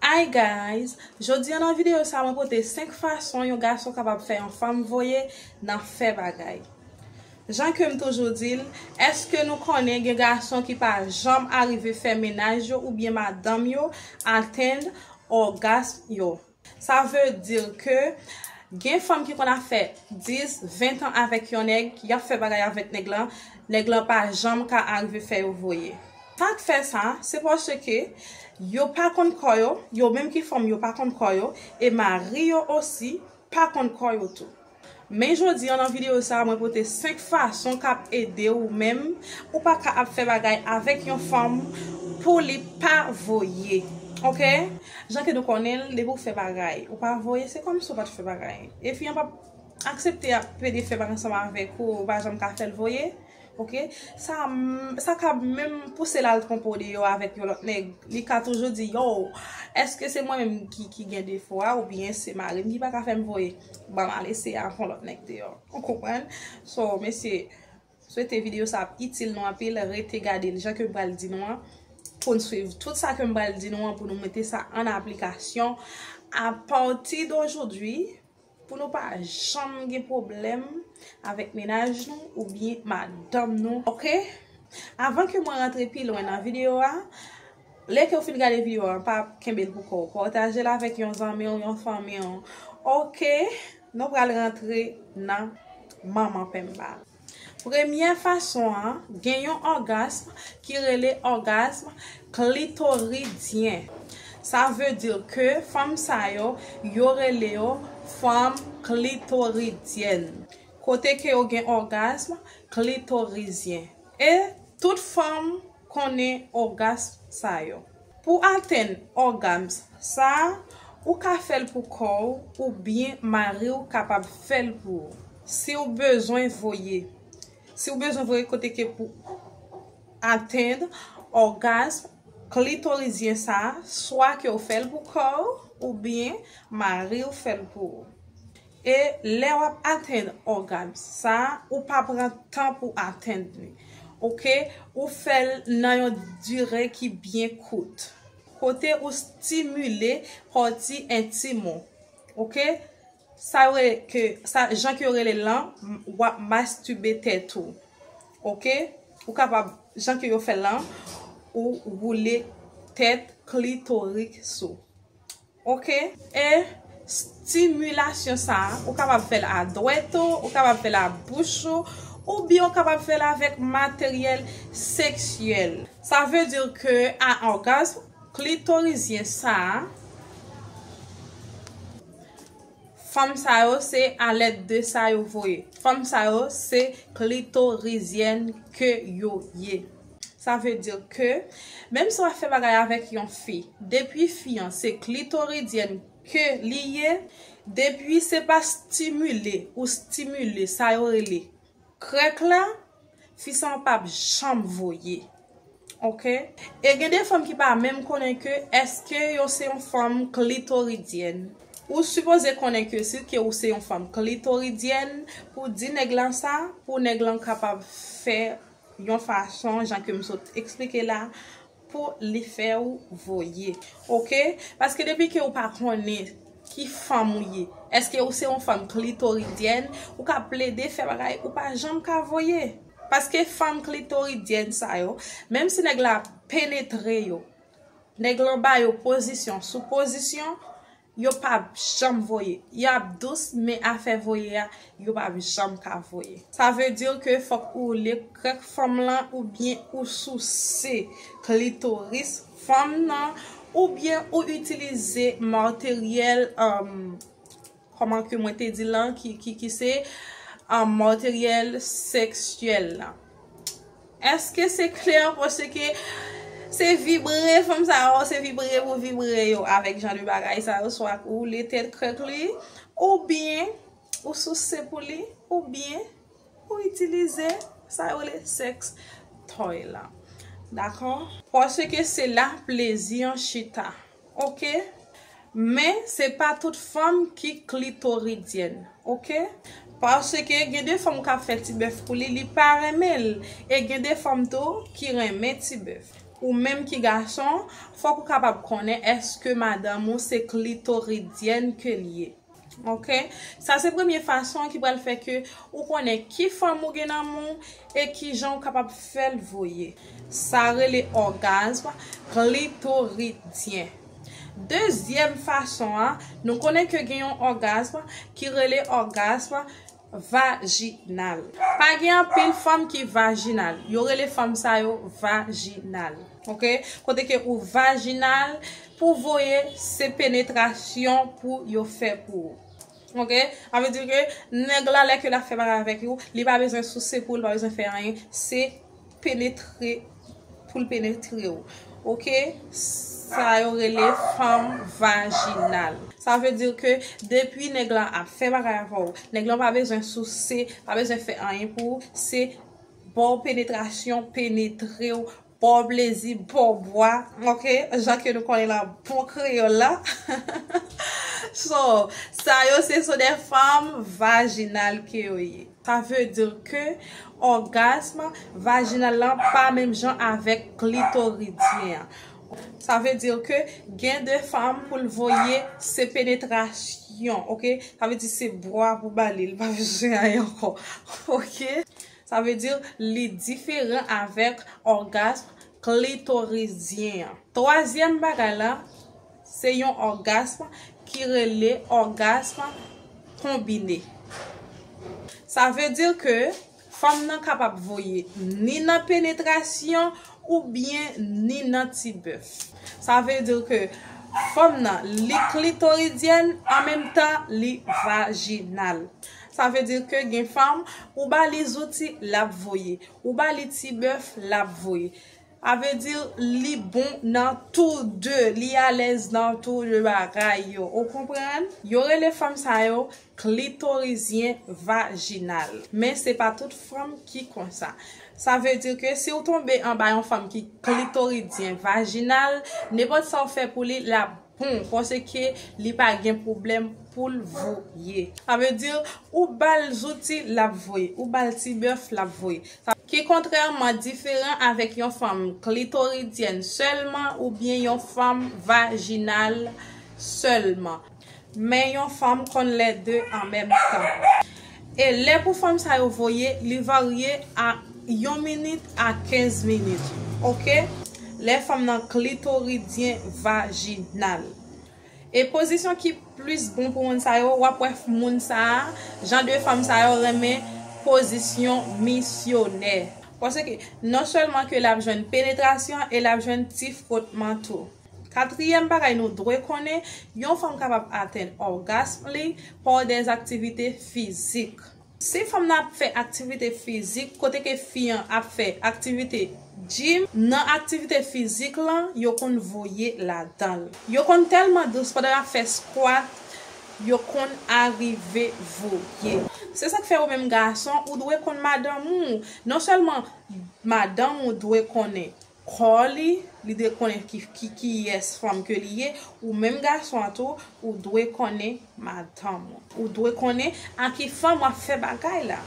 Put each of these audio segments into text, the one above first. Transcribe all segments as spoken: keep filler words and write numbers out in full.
Hi guys, jodi a nan videyo sa mwen pote senk fason yon gason kapab fè yon fanm voye nan fè bagay. Jan ke m toujou di l, èske nou konnen gen gason ki pa janm arive fè mennaj yo oubyen madanm yo atenn ògasm yo? Sa vle di ke gen fanm ki konn ap fè dis, ven tan avèk yon nèg, y ap fè bagay avèk nèg lan, nèg lan pa janm ka arive fè yo voye. Sa k fè sa, se paske yo pa konn kò yo, yo menm ki fanm yo pa konn kò yo, e mari yo osi pa konn kò yo tou. Men jodi a nan videyo sa, mwen pote senk fason k ap ede ou menm, ou pa ka ap fè bagay avèk yon fanm pou li pa voye. Oke? Jan ke nou konnen l, depi ou fè bagay, ou pa voye, se kòmsi ou pa t fè bagay. E fi an p ap aksepte ap pede fè bagay ansanm avèk ou, ou pa janm ka fè l voye. Oke? Sa, sa ka menm pouse l al twonpe w deyò avèk yon lòt nèg. Li ka toujou di, yo, èske se mwen menm ki, ki gen defo a, oubyen se mari m ki pa ka fè m voye? Ban m al eseye avèk yon lòt nèg deyò. Ou konprann? So, mesye, swete videyo sa ap itil nou anpil, rete gade l jan ke m pral di nou an, pou n swiv tout sa ke m pral di nou an, pou nou mete sa an aplikasyon. Apati de jodi, pou nou pa janm gen pwoblèm avèk mennaj nou oubyen madanm nou, oke? Avan ke mwen rantre pi lwen nan videyo a, lè ke w fin gade videyo a, pa kenbe l pou kò w. Pataje l avèk yon zanmi w, yon fanmi w, oke? Nou pral rantre nan manman penba. Premyè fason an, gen yon ògasm ki rele ògasm klitoridyen. Sa vle di ke fanm sa yo, yo rele yo fanm klitoridyen. Kote ke yo gen ògasm klitoridyen. E tout fanm konnen ògasm sa yo. Pou atenn ògasm sa a, ou ka fè l pou kò w oubyen mari w kapab fè l pou ou. Si w bezwen voye, si w bezwen voye kote ke pou atenn ògasm klitoridyen sa a, swa ke w fè l pou kò w oubyen mari w fè l pou ou. E lè w ap atenn ògasm sa a, ou pa pran tan pou atenn li. Oke? Ou fè l nan yon dire ki byen kout. Kote ou stimile pati entim ou. Oke? Sa yo rele ke, sa, jan ke yo rele l lan, w ap mastibe tèt ou. Oke? Ou kapab, jan ke yo fè l lan, ou woule tèt klitoris ou. Oke? E stimilasyon sa a, ou kapab fè l a dwèt ou, ou kapab fè l a bouch ou, oubyen ou kapab fè l avèk materyèl seksyèl. Sa vle di ke a ògasm klitoridyen sa a, fanm sa yo se alèd de sa yo voye. Fanm sa yo se klitoridyen ke yo ye. Sa vle di ke, menm si w ap fè bagay avèk yon fi, depi fi an se klitoridyen ke li ye, depi se pa stimile ou stimile sa yo rele krèk la, fi sa an p ap janm voye. Oke? E gen de fanm ki pa menm konnen ke èske yo se yon fanm klitoridyen. Ou sipoze konnen ke si ke ou se yon fanm klitoridyen, pou di nèg lan sa, pou nèg lan kapab fè yon fason, jan ke m sot eksplike la, pou li fè ou voye. Oke? Paske depi ke ou pa konnen ki fanm ou ye, èske ou se yon fanm klitoridyen, ou ka plede fè bagay, ou pa janm ka voye. Paske fanm klitoridyen sa yo, menm si nèg la penetre yo, nèg lan ba yo pozisyon sou pozisyon, yo p ap janm voye. Y ap dous, men afè voye a, yo p ap janm ka voye. Sa vle di ke fòk ou woule krèk fanm lan oubyen ou souse klitoris fanm nan oubyen ou itilize materyèl, um, kòman ke mwen te di lan, ki, ki, ki se, um, materyèl seksyèl la. Èske se klè? Paske se vibre fanm sa yo, se vibre pou vibre yo avèk jan de bagay sa yo, swa ou woule tèt krèk li, oubyen ou souse pou li, oubyen ou itilize sa yo rele sex toy la. Dakò? Paske se la plezi an chita. Oke? Men se pa tout fanm ki klitoridyen. Oke? Paske gen de fanm k ap fè ti bèf pou li, li pa renmen l. E gen de fanm tou ki renmen ti bèf. Ou menm ki gason, fòk ou kapab konnen èske madanm ou se klitoridyèn ke l ye. Ok? Sa se premye fason ki pral fè ke ou konnen ki fòm ou gen nan men w e ki jan ou kapab fè l voye. Sa rele ògazm klitoridyen. Dezyèm fason an, nou konnen ke gen yon ògazm ki rele ògazm vajinal. Pa gen anpil fanm ki vajinal. Yo rele fanm sa yo vajinal. Ok? Kote ke ou vajinal, pou voye, se penetrasyon pou yo fè pou ou. Ok? Sa vle di ke nèg la, lè ke l ap fè bagay avèk ou, li pa bezwen souse pou ou, li pa bezwen fè anyen. Se penetre, pou l penetre w. Ok? Sa yo rele fanm vajinal. Sa vle di ke depi nèg la ap fè bagay avè w, nèg la pa bezwen souse, pa bezwen fè anyen pou ou, se ba w penetrasyon, penetre w, ba w plezi, ba w bwa, ok? Jan ke nou konnen lan bon kreyòl la. So, sa yo se, se de fanm vajinal ke yo ye. Sa vle di ke ògazm vajinal lan pa menm jan avèk klitoridyen an. Sa vle di ke gen de fanm pou l voye se penetrasyon, ok? Sa vle di se bwa pou ba li, li pa bezwen anyen ankò, ok? Sa vle di li diferan avèk ògazm klitoridyen an. Twazyèm bagay la, se yon ògazm ki rele ògazm konbine. Sa vle di ke fanm nan kapab voye ni nan penetrasyon oubyen ni nan ti bèf. Sa vle di ke fanm nan, li klitoridyèn, an menm tan, li vajinal. Sa vle di ke gen fanm, ou ba li zouti, l ap voye. Ou ba li ti bèf, l ap voye. Sa vle di li bon nan tou de, li alèz nan tou de bagay yo. Ou konprann? Yo rele fanm sa yo klitoridyen vajinal. Men se pa tout fanm ki konsa. Sa vle di ke si w tonbe anba yon fanm ki klitoridyen vajinal, nenpòt sa w fè pou li, l ap bon, paske li pa gen pwoblèm pou l voye. Sa vle di, ou ba l zouti, l ap voye. Ou ba l ti bèf, l ap voye. Sa, ki kontrèman diferan avèk yon fanm klitoridyèn sèlman oubyen yon fanm vajinal sèlman. Men yon fanm konn lè de an menm tan. E lè pou fanm sa yo voye, li varye a yon minit a kenz minit. Ok? Lè fanm nan klitoridyen vajinal. E pozisyon ki plis bon pou moun sa yo, w ap wè moun sa a, jan de fanm sa yo renmen pozisyon misyonè. Paske non sèlman ke l ap jwenn penetrasyon e l ap jwenn ti frotman tou. Katriyèm bagay nou dwe konnen, yon fanm kapab atenn ògazm li pa dè aktivite fizik. Si fanm nan ap fè aktivite fizik, kote ke fi an ap fè aktivite gym, nan aktivite fizik lan, yo konn voye ladan l. Yo konn tèlman dous pandan y ap fè squat, yo konn arive voye. Se sa k fè ou menm gason, ou dwe konn madanm ou. Non sèlman madanm ou dwe konnen kò li, li dwe konnen ki, ki, kiyès fanm ke li ye, ou menm gason an tou, ou dwe konnen madanm ou. Ou dwe konnen a ki fanm w ap fè bagay la.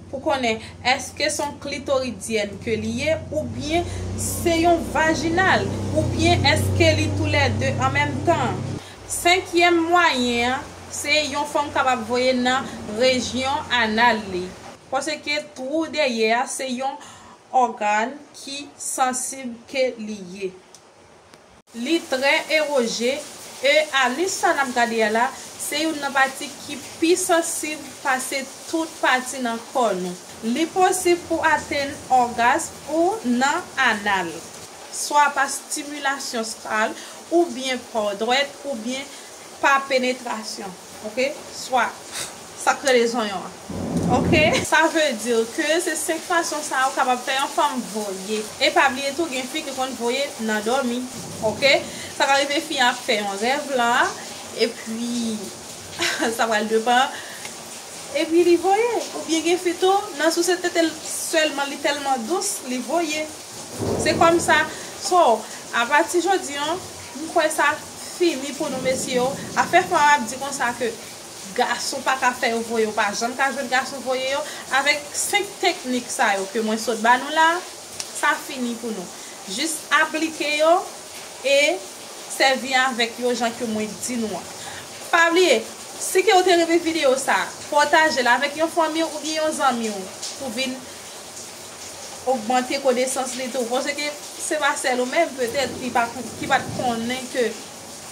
Pou konnen èske se yon klitoridyèn ke li ye, oubyen se yon vajinal, oubyen èske li toulède an menm tan. Senkyèm mwayen an, se yon fanm kapab voye nan rejyon anal li. Paske twou dèyè a, se yon ògàn ki sansib ke li ye. Li trè ewoje, e a li sa n ap gade a la, se youn nan pati ki pi sansib pase tout pati nan kò nou. Li posib pou atenn ògazm ou nan anal, swa pa stimilasyon skal, oubyen pa dwèt, oubyen pa penetrasyon. Ok? Swa sa k rele zonyon an. Ok? Sa vle di ke se senk fason sa a ou kapab fè yon fanm voye. E pa bliye tou, gen fi ki konn voye nan dòmi. Ok? Sa ka rive fi an ap fè yon rèv la, epi sa pral depann, epi li voye. Oubyen gen fi tou, nan souse tete l sèlman, li tèlman dous, li voye. Se kòmsa. So, apati jodi an, m kwè sa fini pou nou, mesye yo. Afè fanm ap di konsa ke gason pa ka fè yo voye, ou pa janm ka jwenn gason voye yo. Avèk senk teknik sa yo ke mwen sot ba nou la, sa fini pou nou. Jis aplike yo e sèvi avèk yo jan ke mwen di nou an. Pa bliye, si ke w te renmen videyo sa, pataje l avèk yon fanmi w oubyen yon zanmi w pou vin ogmante konesans li tou. Paske se pa sèl ou menm petèt ki pa, ki pa t konnen ke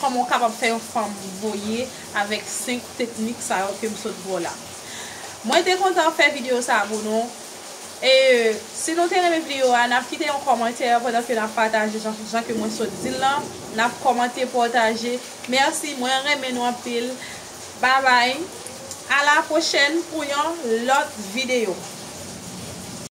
kòman w kapab fè yon fanm voye avèk senk teknik sa yo ke m sot ba w la. Mwen te kontan fè videyo sa pou nou. E si nou te renmen videyo a, n ap kite yon kòmantè pandan ke n ap pataje jan, jan ke mwen sot di l lan. N ap kòmante, pataje. Mèsi, mwen renmen nou anpil. Babay. A la pwochèn pou yon lòt videyo.